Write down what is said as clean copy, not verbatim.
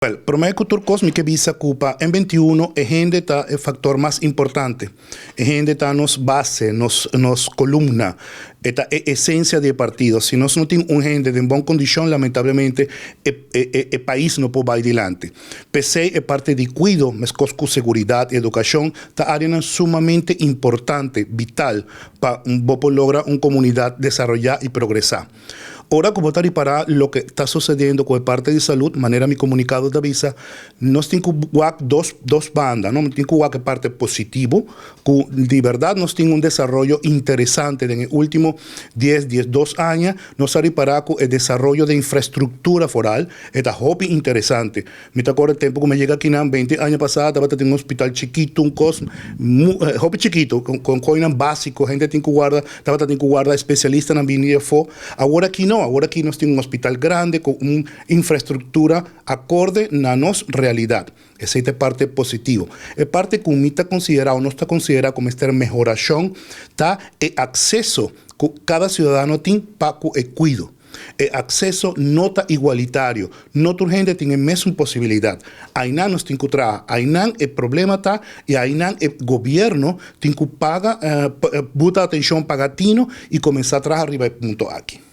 Wèl, promé ku tur kos mi ke bisa ku pa M 21 e hende ta e faktor mas importante. E hende ta nos base, nos nos kolumna, e ta e esensia di e partido. Si nos no tin un hende den bon kondishon lamentablemente e e e pais no por bai dilanti. P'esei e parti di kuido, meskos ku seguridat i edukashon, ta áreanan sumamente importante, vital, pa bo por logra un komunidat desaroyá i progresá. Ora ku bo ta ripará loke ta sosediendo ku e parti di salud, manera mi komunikado ta bisa, nos tin ku wak dos dos banda, no? Tin ku wak e parti positivo, ku di bèrdat nos tin un desaroyo interesante den e último dies, diesdos aña, nos a ripará ku e desaroyo den infrastruktura foral e ta hopi interesante. Mi ta acorda tempo cu mi a yega akinan 20 aña pasa tabata tin un hospital chikito un cos hopi chikito con coinan basico hende tin cu warda tabata tin cu warda especialistanan bini di afo. Awor aki no, awor aki nos tin un hospital grande cu un infraestructura acorde na nos realidad. Esey ta e parte positivo. E parte cu mi ta considera o nos ta considera cu mester mehoracion ta e acceso cu cada ciudadano tin pa cu e cuido. E akseso no ta igualitario, no tur hende tin e mesun posibilidat. Ainan nos tin ku traha, ainan e problema ta i ainan e gobierno tin ku paga, buta atenshon, paga tino i kuminsá traha riba e punto aki.